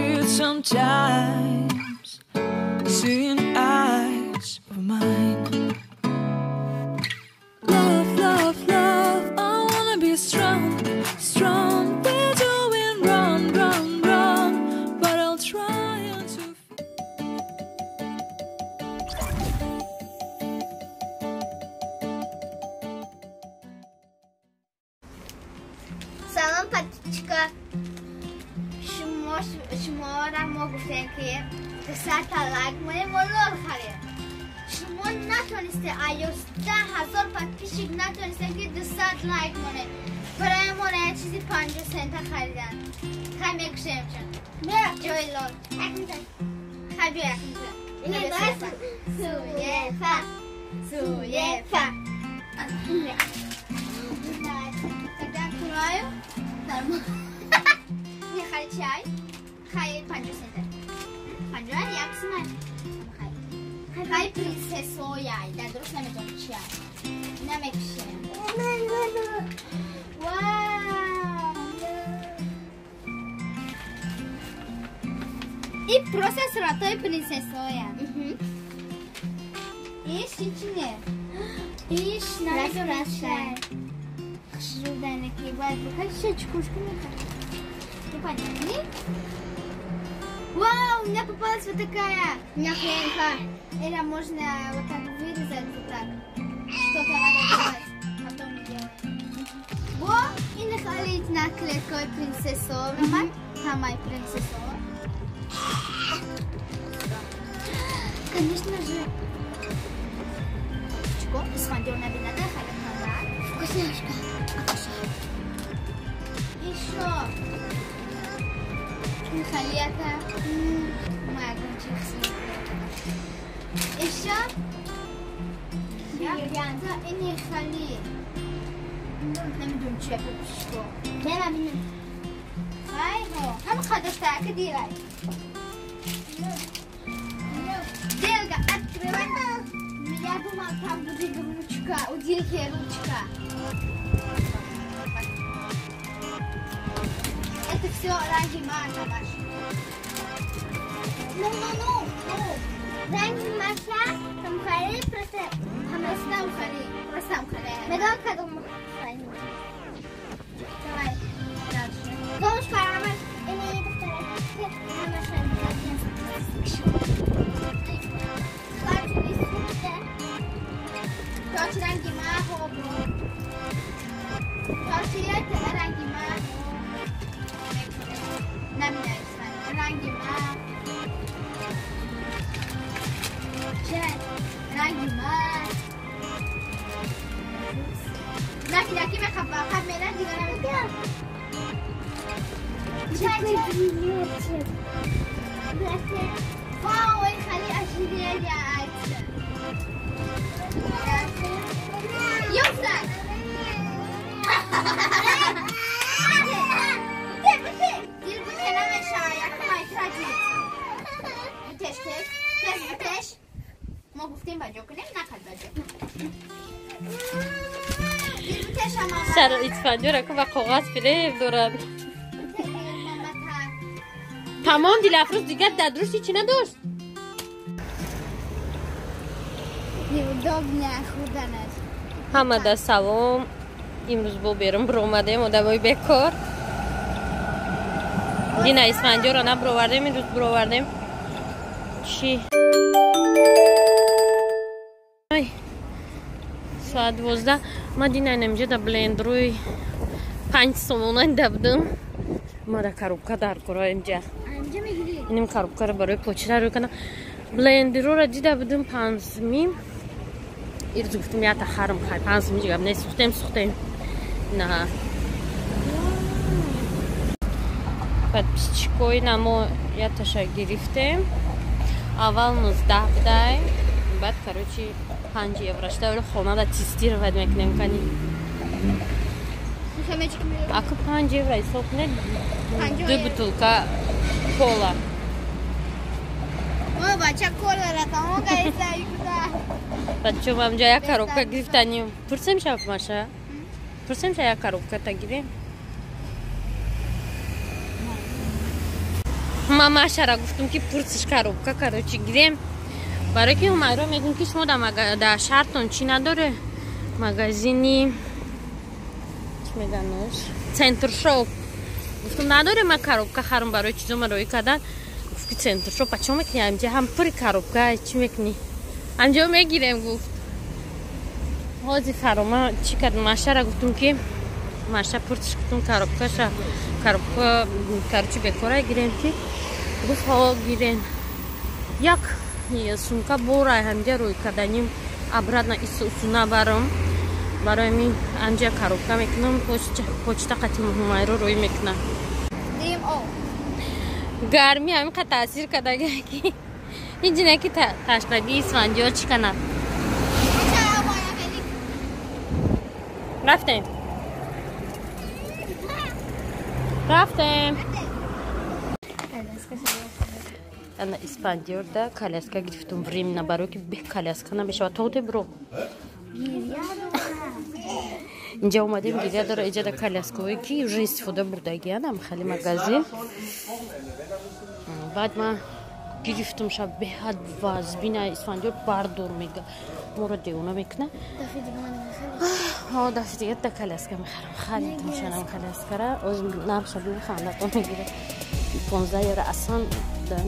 weird sometimes, seeing eyes of mine. Love, love, love, I wanna be strong, strong. We're doing wrong, wrong, wrong, but I'll try to. Салом, подписчика. Шуморо мо гуфтем, ки 200 лайк монем, мо лол харем. Шумо натонисте, 11,000 подписчик натонистем, ки 200 лайк монем. Барои мо як чизи 50 сента харидан. Хай мекушем чун. Ҷои лол. Хай биё як. Суефа. Суефа. Тогда открою. Нормально. Не хай чай. Хай 50 сента. 50 як сумай. Хай. Хай принцессояй. Да дуруст намедонам чия. Намекушем. Вау! И просто суратои принцессоя. Иш ичине. Иш намедонам чия. Хушрӯданаки бояд бикаши чукушку мехарам. Непонятно. Вау, у меня попалась вот такая наклейка. Это можно вот так вырезать, вот так. Что-то надо делать. Потом делаем. Во, и нахалить наклейкой принцессу. Самой принцессу. Конечно же. Чего? Исфандиор набинада, халят. Вкусняшка. Еще. Халета. Еще. Бриллианта и не хали. Намедонам чия пипишко. Хайҳо. Ҳама хадоштаака дилай. Делга открывай. Я думал, там будет ручка. У Дильки ручка. Это все ранги Маша ваша. Ну, ну, ну, ну. Ранги Маша, там хали, просто... Там хали, просто там хали. Медон кадом хали. Давай, дальше. Бабушка, ама... Или Короче, ранги Махо, бро. Короче, это ранги Махо. Наминависанд. Ранги ма. Чай. Ранги ма. Накидаки мехаб хаб мена дигар намекунам. Чай, чай. Вау, ой, хали ожерелье айца. Ёфтак. Мо гуфтем ба ҷо кунем, накард ба ҷо. Сар Исфандиёра ку ба коғаз фиреб дорад. Тамом, Дилафрӯз дигар дар дурушти чӣ надошт? Неудобно хӯрданаш. Ҳамада салом. Имрӯз бо берун биромадем, одамои бекор. Дина Исфандиёра набировардем, имрӯз бировардем. Чӣ? Соат 12. Ма дина инамҷа да блендруи 5 сомона дабдум. Ма да коробка дар кора инҷа. Иним коробкаро барои почта рӯй кардам. Блендерора дида будум 5 мим. Ирӯз гуфтум ята харам хай 5 мим ҷигаб не сухтем сухтем. На. Подписчикои намо яташа гирифтем. Аввал 19 будай. Баъд короче 5 евро шуда, вале хонада тестировать мекунем кани. Аку 5 евро ҳисоб кунед, ду бутылка кола. Ой, бача кола тамом кайса икуда. Бачо мамҷа як коробка гирифтаним. Пурсем ша Маша? Пурсем ша як коробка та гирем? Мамашара гуфтум ки пурсиш коробка короче гирем. Барои ки Ҳумайро мегӯм ки шумо дар шаҳртон чӣ надоре? Магазини чӣ меганаш? Центр шоп. Гуфтум надоре ма коробка харам барои чизо ма роӣ кардан. Гуфт ки центр шоп а чӣ мекунӣ? Амҷа ҳам пури коробка чӣ мекунӣ? Анҷо мегирем гуфт. Ҳозир фарома чӣ кард? Машара гуфтум ки маша пурсиш гуфтум коробкаша коробка короче бекора гирем ки гуфт ҳо гирем. Як сумка бора ҳамҷа рӯй карданим обратно исусуна барам. Барои мин анҷа коробка мекунам, почта қати Ҳумайро рӯй мекунам. Гарми ҳамин қа таъсир кардага ки ҳеҷ ки ташнагии Исфандиёр чӣ канад. Рафтем. Рафтем. Ана Исфандиёрда коляска гирифтум временно барои ки бе коляска намешавад. То бро. Инҷа омадем гиря дора иҷада коляскаҳое ки уже истифода бурдагианам хеле магазин. Баъд ман гирифтум шаб беҳад вазбина Исфандиёр бардор мега. Моро девона мекуна. Ҳо дафъи дига да коляска мехарам. Харидам шанам коляскара. Оз нархша бимехандатон мегирад. 15 евро аслан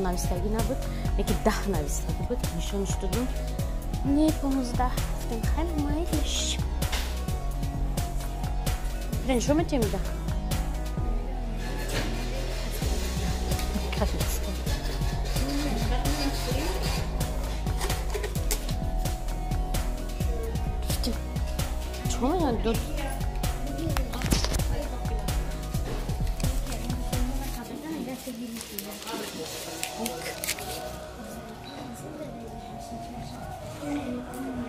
навистагӣ набуд, яки 10 навистагӣ буд. Нишониш додум. Не 15. Гуфтем хеле майлиш. Нишон метиҳем да? Коляска. Чӣ дод?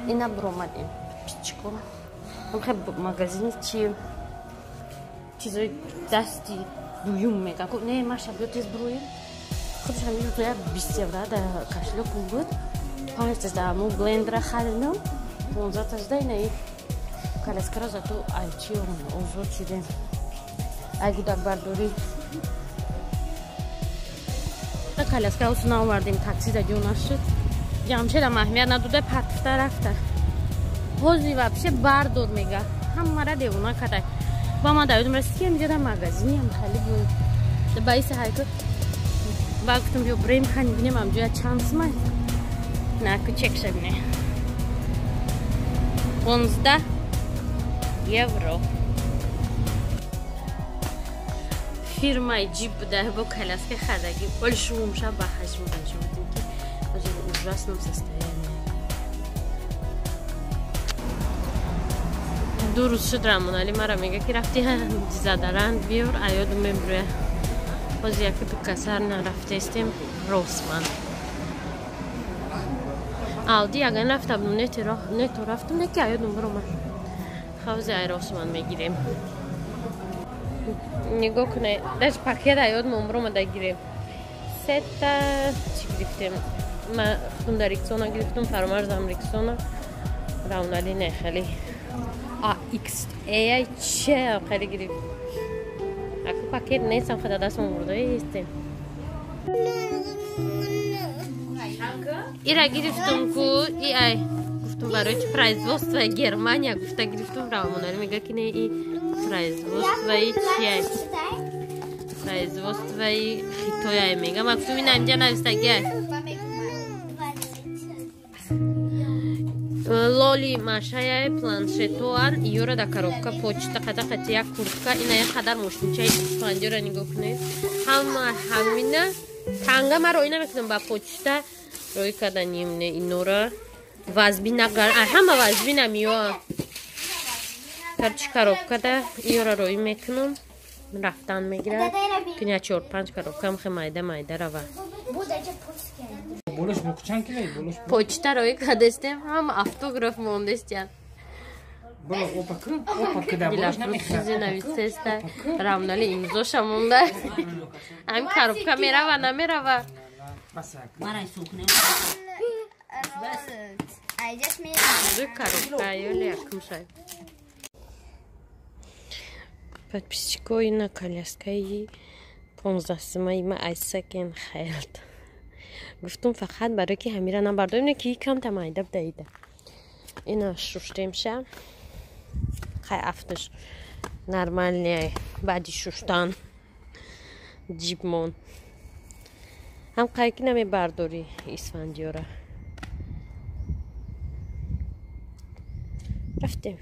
Ина бромадем. Пичко. Ам магазини чи чизои дасти дуюм меган. Не, маша биё тез броем. Худш ҳамин рӯза 20 евро дар кошелёкум буд. 5 тазда мо блендера харидам. 15 тазда инаи коляскаро зато ай чи озод шудем. Ай гудакбардорӣ. Коляска усу наовардем, такси да ҷо нашуд. Ҷамшедам аҳамият надода патфта рафта. Ҳозир вообще бардор мега. Ҳамара девона кадай. Ба ман дар ёдам расид ки инҷа дар магазиниам хали буд. Ба иса ҳайку. Ба гуфтам биё брем хани бинем амҷоя чанд сумай. На ку чекша бине. 15 евро. Фирмаи ҷип буда бо коляска хадаги. Оли шумша ба ҳаҷм нишон додем ки ҳозир в ужасном состоянии. Ду рӯз шуд Рамонали мара мега ки рафти дезодорант биёр, аёдум мебуря. Ҳозир яки ду касар нарафтаистем Росман. Алди яган рафта будум, нето рафтум, не ки аёдум биромад. Ҳозир ай Росман мегирем. Нигоҳ кунед, даже пакет аёдмон биромада гирем. Сета чӣ гирифтем? Ман худум дар Риксона гирифтум, Фаромарзам Риксона. Равнали не хеле. А X A че хеле гирифт. Аку пакет нестам, худа дастмон бурдаистем. Ира гирифтум ку и ай гуфтум барои чи производствои Германия гуфта гирифтум. Равонали мега ки не и производствои чия? Производствои Хитоя мега. Ма гуфтум ина инҷа навистагия. Лоли машая планшетоан иёра да коробка почта қада қати як куртка ина як қадар мошинчаи Исфандиёра нигоҳ кунед. Ҳама ҳамина танга ма роӣ намекунам ба почта роӣ карданим не инора вазбина ҳама вазбина миёа. Короче коробкада иёра роӣ мекунам рафтан мегирад. Куня 4-5 коробка ҳам майда майда рава. Почта роӣ кардастем, ҳама автограф мондастян. Чизе нависеста, Рамнали имзоша монда. Ҳамин коробка мерава намерава. Коробка ёли якум шай. Подписчикои на коляскаи 15 сумаи ма ай секен хелд. Гуфтум, фақат барои ки ҳамира набардорем, ки камта майда будаида. Ина шуштемша. Хай, афташ нормальный, баъди шуштан ҷибмон ҳам қайки намебардорӣ Исфандиёра. Рафтем.